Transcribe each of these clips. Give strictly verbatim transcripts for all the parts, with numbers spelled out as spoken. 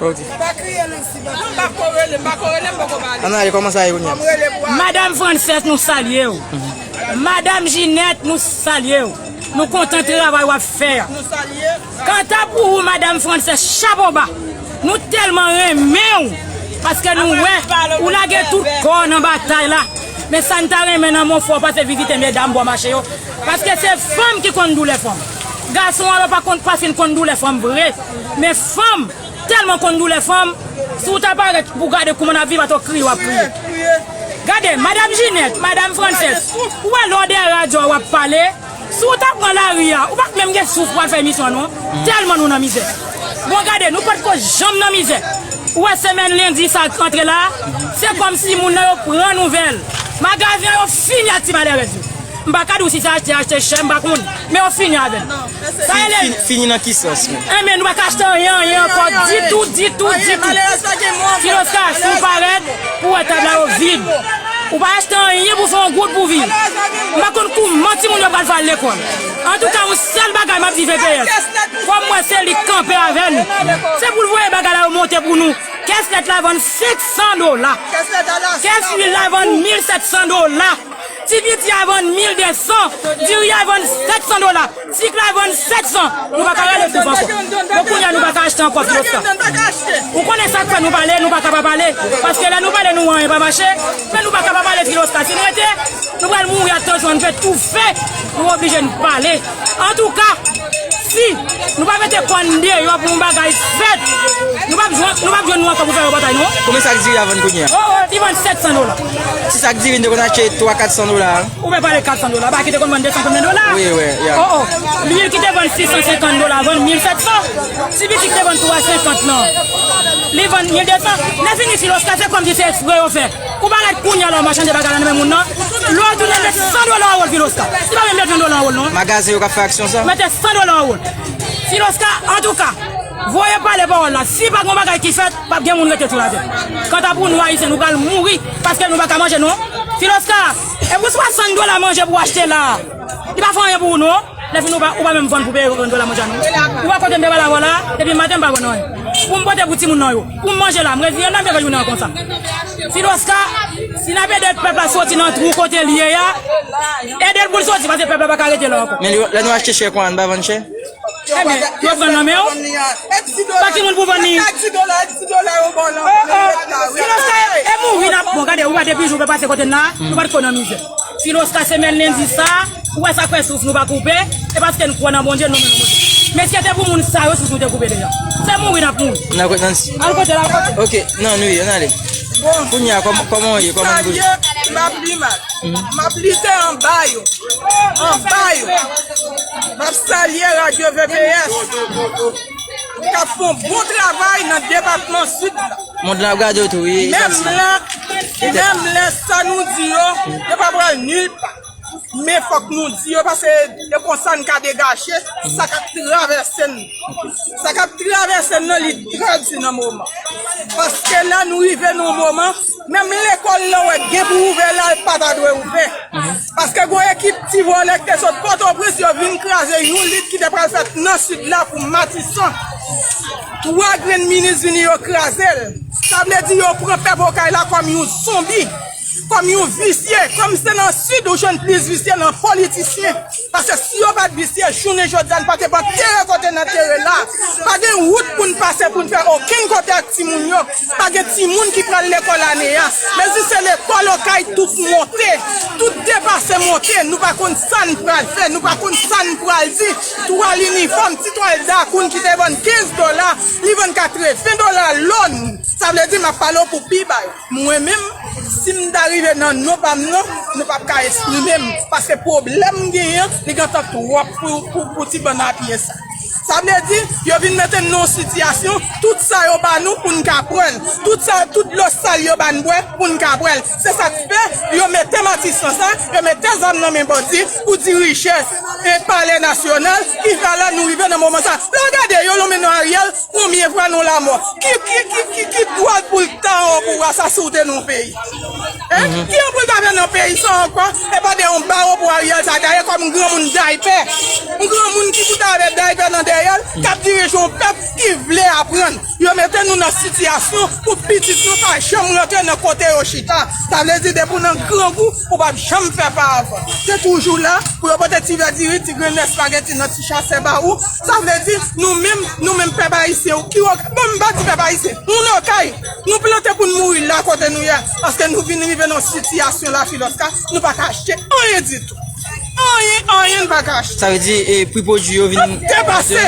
Ou di. Pa kriye nan si pa kriye. M pa ko rele, m pa ko rele, m poko pale. Ann ale, kòman sa ye kounye a? Madanm Frances, nou salye w. Madanm Jinèt, nou salye w. Nou kontan travay w ap fè a. Nou salye. Kanta pou ou, Madanm Frances, chapo ba. Nou tèlman renmen w. Paske nou wè, ou lage tout kò w nan batay la. Men sa n ta renmen nan Monfò, pase vizite medam bò mache yo. Paske se fanm ki konn doulè fanm. Gason alò pa konn, pa fin konn doulè fanm vre. Men fanm tèlman konn doulè fanm, si w ta parèt pou gade kouman n ap viv, atò kriye w ap kriye. Gade, Madanm Jinèt, Madanm Frances, ou wè lè w dèyè radyo a w ap pale, si w ta pran lari a, ou pa t menm gen souf pou al fè emisyon an non, tèlman nou nan mizè. Bon, gade, nou potko janm nan mizè. Ou wè semèn lendi sa k antre la, se kòmsi moun nan yo pran nouvèl. Magazen an yo fini ak ti malèrèz yo. M pa ka di w si se achte, achte chè, m pa konn. Men yo fini avè l. Sa rele Fini, fini nan ki sans menm? Enben, nou pa ka achte anyen, anyen ankò, ditou, ditou, ditou. Filoska, si w parèt, pou wè tab la yo vid. Ou pa achte anyen pou fè yon goud pou viv. M pa konn kouman timoun yo pral fè al lekòl. Antouka, yon sèl bagay m ap di V P S. Kòm m wè se li k kanpe avè n. Se pou l voye bagay la yo monte pou nou. Kès lèt la vann senk san dola. Kès lwil la vann mil sèt san dola. Ti piti a vann mil de san, diri a vann sèt san dola, sik la vann sèt san. Nou pa ka rele souf ankò. Bon, kounye a nou pa ka achte ankò, Filoska. Ou konnen sa k fè nou pale, nou pa ka pa pale. Paske lè nou pale, nou wè anyen pa mache. Men nou pa ka pa pale, Filoska. Si n rete, nou pral mouri ak tansyon, n pè toufe. Nou oblije n pale. Antouka, si nou pa mete kò n deyò pou yon bagay fèt, nou p ap jwenn, nou p ap jwenn nou ankò pou fè yon batay, non. Konbyen sak diri a vann kounye a? Oh, oh, li vann sèt san dola. Ti sak diri n te konn achte twa, kat san dola a. Ou pe pale kat san dola, bak ki te konn vann de san konbyen dola? Wi, wi, ya. Oh, oh. Lwil ki te vann sis san senkant dola, vann mil sèt san. Ti piti ki te vann twa senkant lan, li vann mil de san. Lè fini, Filoska, se kòmsi se ekspre yo fè. Ou parèt kounye a la, w ap chanje bagay la nan men moun nan. Lè w tounen met san dola an wòl, Filoska. Li pa menm met ven dola an wòl, non. Magazen yo k ap fè aksyon sa? Mete san dola an wòl. Filoska, antouka, voye pale pawòl la. Si pa gen yon bagay ki fèt, p ap gen moun rete sou latè. Kanta pou nou, Ayisyen, nou pral mouri paske nou pa ka manje, non. Filoska, e pou swasant dola manje pou w achte la. Li pa fè anyen pou ou, non. Lè fini, ou pa, ou pa menm vann pou peye yon dola manje a, non. Ou wè kote m te pral avè w la, depi maten m pa vann anyen. Pou m pote pou timoun nan yo. Pou m manje la, m reziye m la, m te fè jounen an konsa. Filoska, si n ap ede pèp la soti nan twou kote l ye a, ede l pou l soti, paske pèp la pa ka rete la ankò. Men lè nou achte chè konsa, n pa vann chè? Ebyen, yo pran nan men w. Pa ki moun pou vann li. Filoska, e, e mouri n ap, bon, gade, ou wè depi jou pe pase kote n la, nou pa t ko nan mizè. Filoska, semèn lendi sa, ou wè sa k fè souf nou pa koupe, e paske n kwè nan Bondye, nou menm Bondye. Men si se te pou moun sa yo, souf nou te koupe deja. Se mouri n ap mouri. Al kote la, al kote. Ok, non, nou ye, ann ale. Bon. Kounye a, kòm-, kòman w ye? Kòman nou bouje? M ap pi mal. M ap lite anba yo. Anba yo. M ap salye radyo V P S. K ap fè yon bon travay nan depatman Sid la. Mond lan ap gade w tou, wi. Menm lè, menm lè sa nou di yo, yo pa pral nil pa. Men fòk nou di yo, paske e konsa n ka degaje sa k ap travèse n. Sa k ap travèse n nan, li trè di nan moman. Paske la, nou rive nan yon moman, menm lekòl la, w wè, gen pou ouvè la, l pa ta dwe ouvè. Paske gon ekip ti vòlè ki te sot Pòtoprens, yo vin kraze yon lit ki te pral fèt nan Sid la pou Matisan. Twa grenn minis vini, yo kraze l. Sa vle di yo pran pèp Okay la kòm yon zonbi, kòm yon visye. Kòm se nan Sid ou jwenn plis visye nan politisyen. Paske si yo pa t visye, jounen jodi a, n pa te pran tere kote n antere la. Pa gen wout pou n pase pou n fè okenn kote ak timoun yo. Pa gen timoun ki pral lekòl ane a. Mezi se lekòl Okay tout monte, tout depase monte. Nou pa konn sa n pral fè, nou pa konn sa n pral di. Twal inifòm, ti twal Dakoun ki te vann kenz dola, li vann katreven dola lòn. Sa vle di m ap pale w pou pi bay. Mwen menm, si m ta rive nan non pa m nan, nou p ap ka eksprime m. Paske pwoblèm m genyen, li gentan twòp pou, pou, pou ti bann apye sa. Sa vle di, yo vin mete n nan yon sitiyasyon, tout sa yo ba nou pou n ka pran l. Tout sa, tout dlo sal yo ba n bwè pou n ka bwè l. Se sa k fè, yo mete Matisan sa, yo mete zam nan men bandi pou di richès e Palè Nasyonal, ki fè la nou rive nan moman sa. Lè w gade yo, yo mennen Ariel, konbyen fwa nan lanmò? Ki, ki, ki, ki, ki dwa pou l ta an pouvwa sa si w te nan yon peyi? Hein? Ki an pou l ta fè nan peyi sa ankò? E pa de yon bawo pou Ariel sa, dayè kòm granmoun daypè. Yon granmoun Ki pou ta avè dayvè nan dèyè l, k ap dirije yon pèp ki vle aprann. Yo mete nou nan sitiyasyon pou pitit nou pa janm rantre nan kote yo chita. Sa vle di, depi w nan grangou, ou p ap janm fè pa avan. Se toujou la pou yo pote ti vè diri, ti grenn espageti nan ti chasè ba ou. Sa vle di, nou menm, nou menm pèp ayisyen, ou ki wè, bon, m pa di pèp ayisyen, moun Okay, nou plante pou n mouri la kote nou ye, paske nou vin rive nan yon sitiyasyon la, Filòska, nou pa ka achte anyen ditou. Anyen, anyen n pa ka achte. Sa vle di, e, pri pwodui yo vin depase.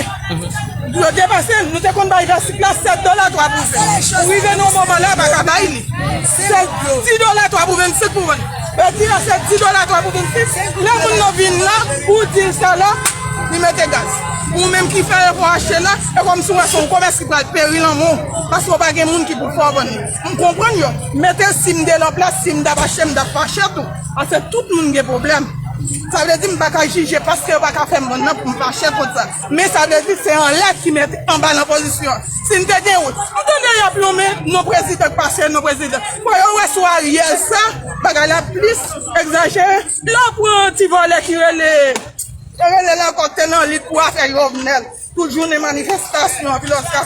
Yo depase. Nou te konn bay vèsik la sèt dola twa pou ven. Pou rive nan moman la, pa ka bay li. Se dis dola twa pou vennsenk pou vann. Yo di la se dis dola twa pou vennsenk. Lè moun nan vin la, ou di l sa la, li mete gaz. Ou menm ki fè efò achte la, e kòmsi w wè se yon komès ki pral peri nan men w, paske w pa gen moun ki pou fè w vann li. M konprann yo. Mete si m de lòt plas, si m t ap achte, m t ap fache tou. Paske tout moun gen pwoblèm. Sa vle di m pa ka jije paske yo pa ka fè m vann nan pou m fache kont sa. Men sa vle di se anlè ki mete anba nan pozisyon. Si n te gen wout, m tande y ap lonmen non prezidan k pase, non prezidan. Fò yo wè sou Ariel sa, bagay la plis egzajere. Lè w pran ti vòlè ki rele, yo rele l ankò k te nan lit pou afè Jovenel. Tout jounen manifestasyon, Filòska,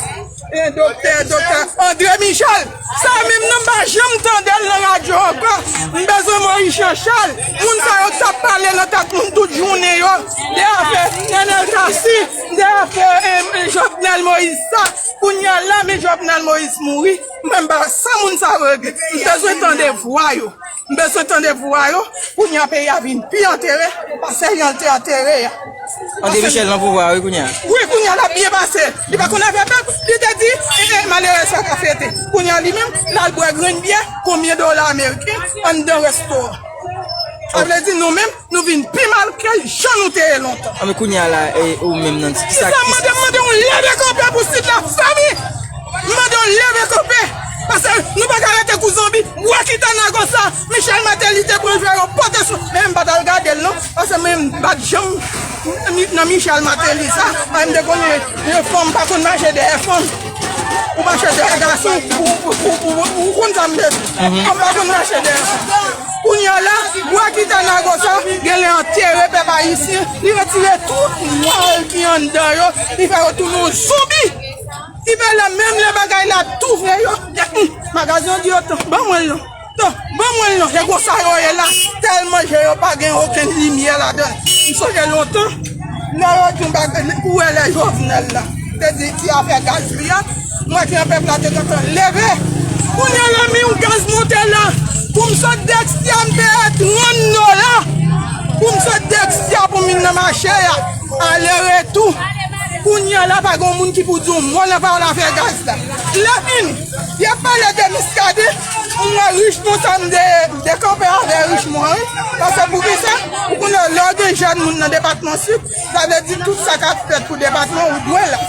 e, doktè, doktè André Michel. Sa menm nan m pa janm tande l nan radyo ankò. M bezwen Moïse Jean Charles. Moun sa yo t ap pale nan tèt moun tout jounen yo. De afè Nenel Cassy, de afè, e, Jovenel Moïse sa. Kounye a la, men Jovenel Moïse mouri. Mwen m pa sa moun sa yo regle. M bezwen tande vwa yo. M bezwen tande vwa yo. Kounye a peyi a vin pi antere pase jan l te antere a. André Michel nan pouvwa a, wi, kounye a. Wi, kounye a l ap byen pase. Li pa konn afè pèp. Li te di, e, e, malerèz pa ka fete. Kounye a li menm, l al bwè grenn byè, konbyen dola ameriken, anndan restoran. Sa vle di nou menm, nou vin pi mal ke jan nou te ye lontan. A, men kounye a la, e, ou menm nan ti, kisa, kisa m mande, m mande yon leve kanpe pou Sid la, fanmi! M mande yon leve kanpe! Paske nou pa ka rete kou zonbi. Bwa ki tanago sa, Michel Martelly te pran jwe yo pote sou. Men m pa t al gade l non, paske mwen m pa t janm nan Michel Martelly sa. Mwen m te konnen yon fanm pa konn mache dèyè fanm. Ou mache dèyè gason, ou, ou, ou, ou, ou konn sa m vle di. Fanm pa konn mache dèyè fanm. Kounye a la, bwa ki tanago sa, genlè antere pèp ayisyen, li retire tout vwal ki anndan yo, li fè yo tounen yon zonbi. Ki fè lè menm lè bagay la ap toufe yo, e, hum, magazen an di yo, "Tan, ban mwen l non. Tan, ban mwen l non." Se konsa yo ye la, tèlman je yo pa gen okenn limyè ladan l. M sonje lontan, lè yo di yon bagay, kourè lè Jovenel la te di ti afè gaz li a, mwen ki an pèp la te gentan leve. Kounye a la, men yon gaz monte la. Pou m sot Dexia, m peye trant dola. Pou m sot Dexia pou m vin nan mache a, ale retou. Kounye a la, pa gen moun ki pou di yon mo nan pawòl afè gaz la. Lè fini, y ap pale de Miskaden, m wè Richemond sa m de, dekanpe avè Richemond, wi. Paske poukisa? Ou konnen lè w gen jèn moun nan depatman Sid, sa vle di tout sa k ap fèt pou depatman ou dwe la.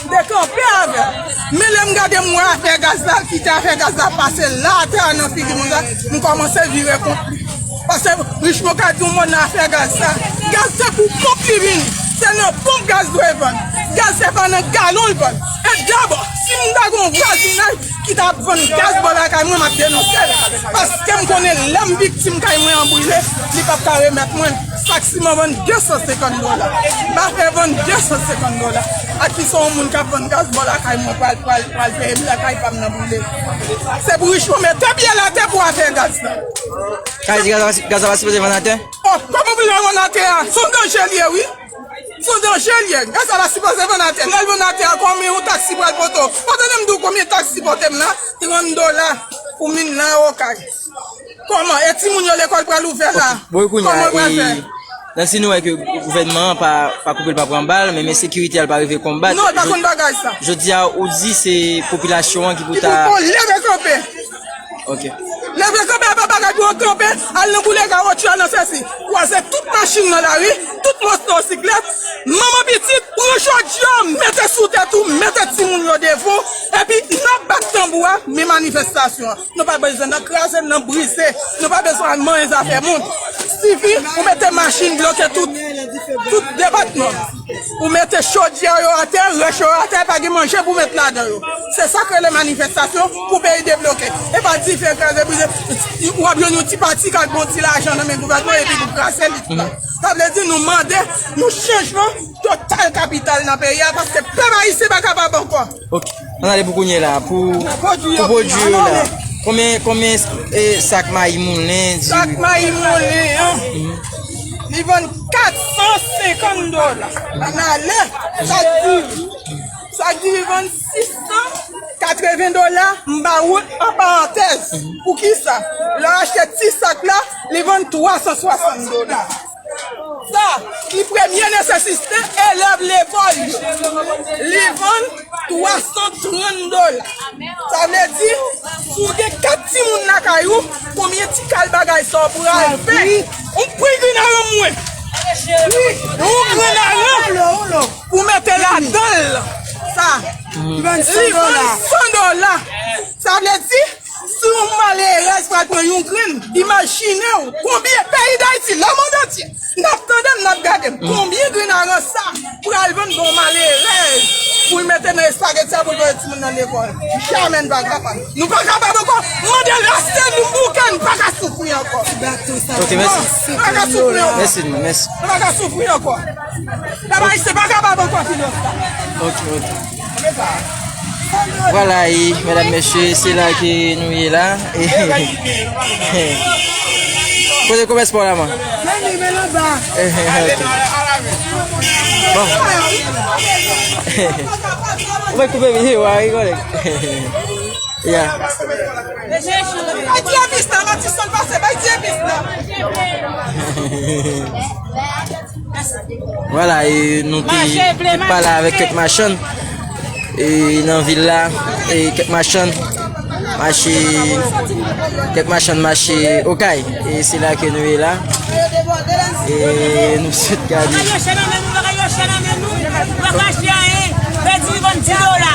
M te kanpe avè l. Men lè m gade m wè afè gaz la, kite afè gaz la pase l atè a nan figi m konsa, m kòmanse vire kont li. Paske Richemond ka di yon mo nan afè gaz sa. Gaz se pou ponp li vini. Se nan ponp gaz dwe vann. Gaz se pa nan galon l vann. E dabò, si m ta gen yon vwazinay, ki t ap vann gaz bò lakay mwen, m ap denonse l. Paske m konnen lè m viktim kay mwen an brile, li p ap ka remèt mwen. Sak siman vann de san senkant dola. Bafe vann de san senkant dola. A kisa yon moun k ap vann gaz bò lakay mwen pral, pral, pral fè lakay pa m nan brile? Se pou Richemond mete pye l atè pou afè gaz la. Sa vle di gaz la, gaz la pa sipoze vann atè? Oh, kòman pou l vann atè a? Se yon danje l ye, wi. Se yon danje l ye. Gaz la pa sipoze vann atè. Lè l vann atè a, konbyen yon taksi pral pote w? Ou tande m di w konbyen taksi pote m la? Trant dola pou m vin nan Okay. Kòman? E timoun yo lekòl pral ouvè la? Ok. Bon, kounye a, kòman l pral fè? Nan si nou wè ke gouvènman an pa, pa koupe l pa pran bal, men, men sekirite a l pa rive konbat. Non, l pa konn bagay sa. Jodi a, ou di se popilasyon an ki pou ta. Ki pou leve kanpe. Ok. Leve kanpe, a pa bagay pou yo kanpe, al nan boule kawotchou, al nan sesi. Kwaze tout machin nan lari, tout motosiklèt, manman pitit, pran jòdya, mete sou tèt ou, mete timoun yo devan, epi n ap bat tanbou a, men manifestasyon an. Nou pa bezwen nan kraze, nan brize, nou pa bezwen al manyen zafè moun. Sifi, ou mete machin bloke tout, tout depatman. Ou mete chodyè yo atè, rèch yo atè, pa gen manje pou met ladan yo. Se sa k rele manifestasyon pou peyi debloke. E pa dife kraze brize. W ap jwenn yon ti pati k ap gen yon ti lajan nan men gouvènman epi pou kraze li tout la. Sa vle di nou mande yon chanjman total kapital nan peyi a paske pèp ayisyen pa kapab ankò. Ok. Ann ale pou kounye la, pou, pou pwodui yo la. Konbyen, konbyen e, sak mayi moulen, diri? Sak mayi moulen an, li vann kat san senkant dola. Ann ale, sak diri. Sak diri vann sis san katreven dola, m ba ou an parantèz. Poukisa? Lè w achte ti sak la, li vann twa san swasant dola. Sa, li premye nesesite elèv lekòl yo. Li vann twa san trant dola. Sa vle di, si w gen kat timoun lakay ou, konbyen ti kal bagay sa w pral fè? Yon pri grenn aran mwen. Yon grenn aran pou mete ladan l. Sa, li vann san dola. Sa vle di, si yon malerèz pral pran yon grenn, imajine w konbyen peyi Dayiti, lemonn antye, n ap tande m, n ap gade m, konbyen grenn aran sa pral vann ba yon malerèz pou l mete nan espageti a pou l voye timoun nan lekòl. Jamè n pa kapab. Nou pa kapab ankò. Mande l achte nou bouke, n pa ka soufri ankò. Ok, mèsi. Non, n pa ka soufri ankò. Mèsi, mèsi. Nou pa ka soufri ankò. Pèp ayisyen pa kapab ankò, Fidel. Ok, ok. Vwala, e, medam, mesye, se la ke nou ye la. E, kote komès pa w la, man? Ok. Bon. Ou mèt koupe videyo a, wi, kòlèg. Ya. Bay ti epis la, Matisonn pase, bay ti epis la. Vwala, e nou te, te pale avèk kèk machann e nan vil la, e kèk machann mache, kèk machann mache Okay. E se la ke nou ye la. E nou sot gade. Bagay yo chè nan men nou, bagay yo chè nan men nou. Nou pa ka achte anyen. Vèdi vann di dola.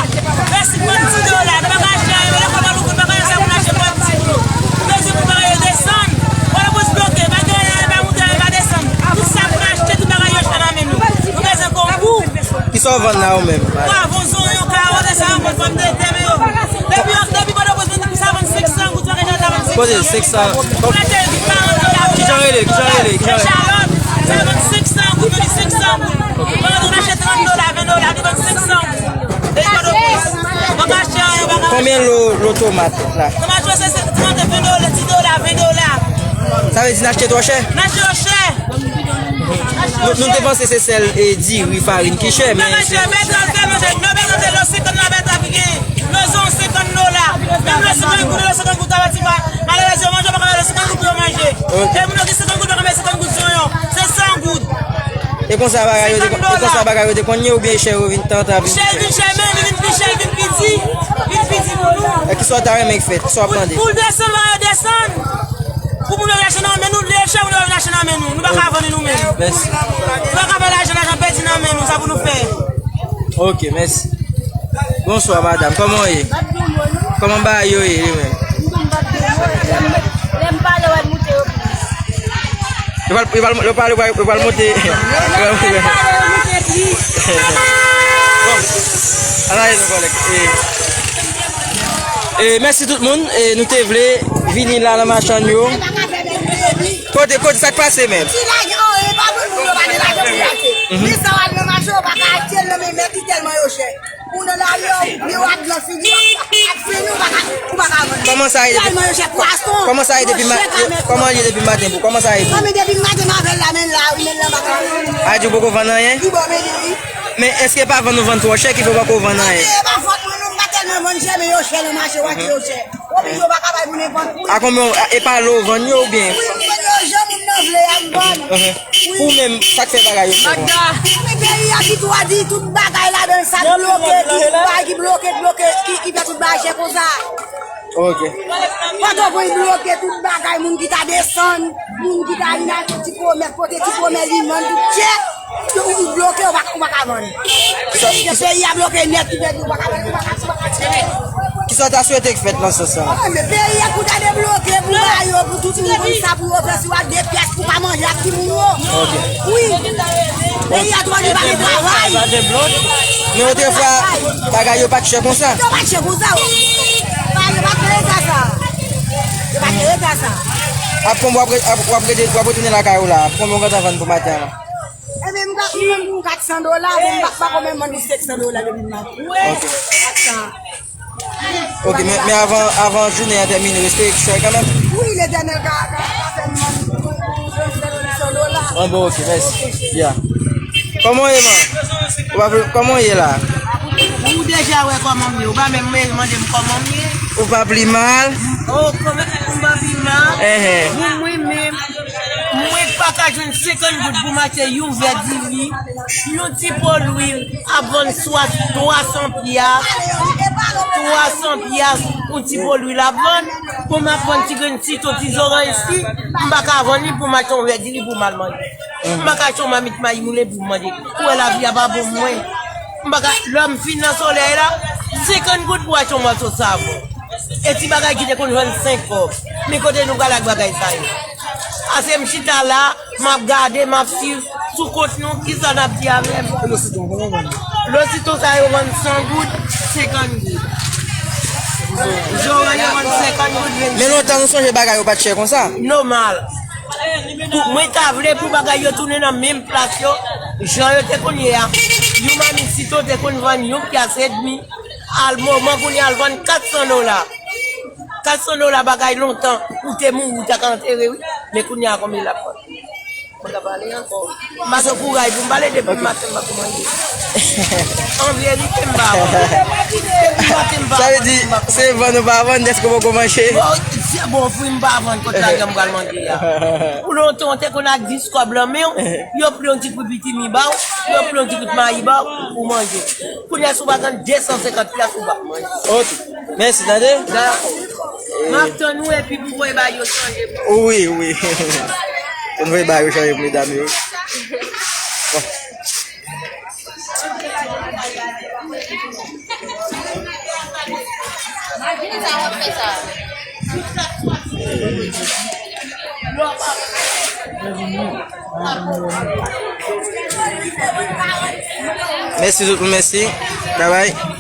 Vèsi vann di dola. Nou pa ka achte anyen. Lè kòman nou konn bagay yo sa pou n achte pwodui yo. Nou bezwen pou bagay yo desann. Pòtoprens bloke. Malgre anyen pa moute, anyen pa desann. Tout sa pou n achte, tout bagay yo chè nan men nou. Nou bezwen konkou. Kisa w vann la ou menm? Pwav, zonyon, kawòt, e sa yo konn vann de tè men yo. Depi, depi Pòtoprens vin, sa vann senk san goud, sa vann senk san. Kote senk san? Kijan rele? Kijan rele? Kijan rele? Echalòt, sa vann senk san goud, nou di senk san goud. Pandan nou achte trant dola, ven dola, li vann senk san goud. Depi Pòtoprens. Ou pa ka achte anyen, ou pa ka achte. Konbyen lo, lo tomat la? Tomat yo se, se trant, ven dola, di dola, ven dola. Sa vle di n achte twò chè? N achte yo chè. Nou, nou te panse se sèl, e, diri, farin ki chè, men se... Bagay chè, bètrav tèlman chè. Nan bètrav, se lo senkant la bètrav ki gen. Lo zon senkant dola. Menm lo senkant goud, lo senkant goud, sa pati pa. Malerèz yo manje, yo pa ka ba yo senkant goud pou yo manje. Ok. E moun yo gen senkant goud, pa ka ba senkant goud zonyon. Se san goud. E konsa bagay yo te, e konsa bagay yo te konn ye oubyen chè yo vin tan ta vin chè? Chè vin chè, men li vin pi chè, li vin pi di. Vin pi di pou nou. E kisa w ta renmen k fèt? Kisa w ap mande? Pou l desann, bagay yo desann. Pou moun yo vin achte nan men nou, li chè, moun yo vin achte nan men nou. Nou pa ka vann li nou menm. Mèsi. Nou pa ka fè lajan, lajan pèdi nan men nou, sa pou nou fè. Ok, mèsi. Bonswa, madanm. Kòman w ye? Kòman bagay yo ye, li menm? Lè m pale, wè, moute yo plis. Yo pral, yo pral, yo pral, yo pral, yo pral monte. Yo pral monte. Bon. Ala e nou, kòlèg. E, e, mèsi tout moun. E, nou te vle vini la nan machann yo. Kote, kote, sa k pase menm? Si lajan, e pa pou moun yo pa gen lajan pou yo achte. Mhm. Men sa w al nan mache, w pa ka achte l nan men mèt li tèlman yo chè. Ou nan lari a, ou pye w ap nan figi w, ap, ap fini, ou pa ka, ou pa ka vann. Kòman sa ye depi, tèlman yo chè pwason, kòman sa ye depi ma-, yo chè ka mèt kòman l ye depi maten pou, kòman sa ye pou? Kòman depi maten m avè l la, men l la, wi, men l la, m pa ka vann. A di w poko vann anyen? Wi, bon, men li, wi. Men èske pa vann ou vann twò chè ki fè w pako vann anyen? Non, men e pa fòt mwen, non, m pa tèlman vann chè, men yo chè nan mache, w achte yo chè. Oblije w pa ka bay pou nenpòt moun. A konbyen w, e pa lè w vann yo oubyen? Wi, m vann yo jan moun nan vle a, m vann. Mhm. Wi. Ou menm, sa k fè bagay yo chè konsa? Men peyi a ki twò di, tout bagay ladan l, sa k bloke, ki bay, ki bloke, bloke, ki, ki fè tout bagay chè konsa. Ok. Pòtoprens bloke tout bagay, moun ki ta desann, moun ki ta vin ak ti pwomès, pote ti pwomès, li vann tout chè. Ou, ou bloke, ou pa, ou pa ka vann. Peyi a bloke nèt, ki fè ou pa ka vann, ou pa ka, ou pa ka achte. Kisa w ta swete k fèt nan sans sa? Ah, men peyi a pou ta debloke, pou Yo pou tout moun konn sa pou yo fè sou ak de pyès pou pa manje ak timoun yo. Ok. Wi. Peyi a twò di pa gen travay. Men otrefwa, bagay yo pa t chè konsa. Yo pa t chè konsa, wi. Pa, yo pa t gen leta sa. Yo pa t gen leta sa. Ap konbyen w ap re- ap- w ap rete- w ap retounen lakay ou la? Ap konbyen w gentan vann pou maten an? Ebyen, m pa konn pou kat san dola, men m pa pa konbyen m vann pou senk san dola depi m maten. Ok. Kat san. Ok, men, men avan, avan jounen an tèmine, w espere k chè kanmenm? Wi, Letènèl ka, ka, ka fè m vann pou senk san dola. An bon, ok, mèsi. Ya. Kòman w ye, man? Ou pa vle- kòman w ye la? Ou deja wè kòman m ye. Ou pa menm mande m kòman m ye. Ou pa pli mal? Oh, kòman m pa pli mal? Enhen. Mwen menm, mwen pa ka jwenn senkant goud pou m achte yon vè diri, yon ti po lwil ap vann swa twa san pyas, twa san pyas, yon ti po lwil ap vann, pou m ap vann ti grenn siton, ti zoranj si, m pa ka vann li pou m achte yon vè diri pou m al manje. M pa ka achte yon mamit mayi moulen pou m manje. Ou wè lavi a pa bon mwen. M pa ka, lè m fin nan solèy la, senkant goud pou achte yon mòso savon. E ti bagay ki te konn vann senk kòb. Men kote nou pral ak bagay sa yo? Ase m chita la, m ap gade, m ap swiv sou kont nou, kisa n ap di avè m. Lo siton sa yo vann san goud, senkant goud. Zoranj yo vann senkant goud, vennsenk. Men lontan nou sonje bagay yo pa t chè konsa. Nòmal. Pou, mwen ta vle pou bagay yo tounen nan menm plas yo, jan yo te konn ye a. Yon mamit siton te konn vann yon pyas edmi, al moman kounye a al vann kat san dola. Kat san dola bagay lontan, ou te mouri, ou ta ka antere, wi. Men kounye a konbyen l ap vann? Mwen ka pale ankò. M pa gen kouray pou m pale depi maten m pa ko manje. An verite, m pa vann. Depi maten m pa vann. Sa vle di, se vann ou pa vann, dèske w poko manje? Bon, se bon, fwi m pa vann, kot lajan m pral manje a? Pou lontan, w te konn ak dis kòb lan men w, yo pran yon ti kout pitimi ba w, yo pran yon ti kout mayi ba w, ou manje. Kounye a, si w pa gen de san senkant pyas, ou pa manje. Ok. Mèsi, tande? Dakò. M ap tann ou epi pou voye ba yo chanje. Wi, wi. Pou n voye ba yo chanje pou medam yo. Bon. Mèsi tout moun, mèsi. Bye bye.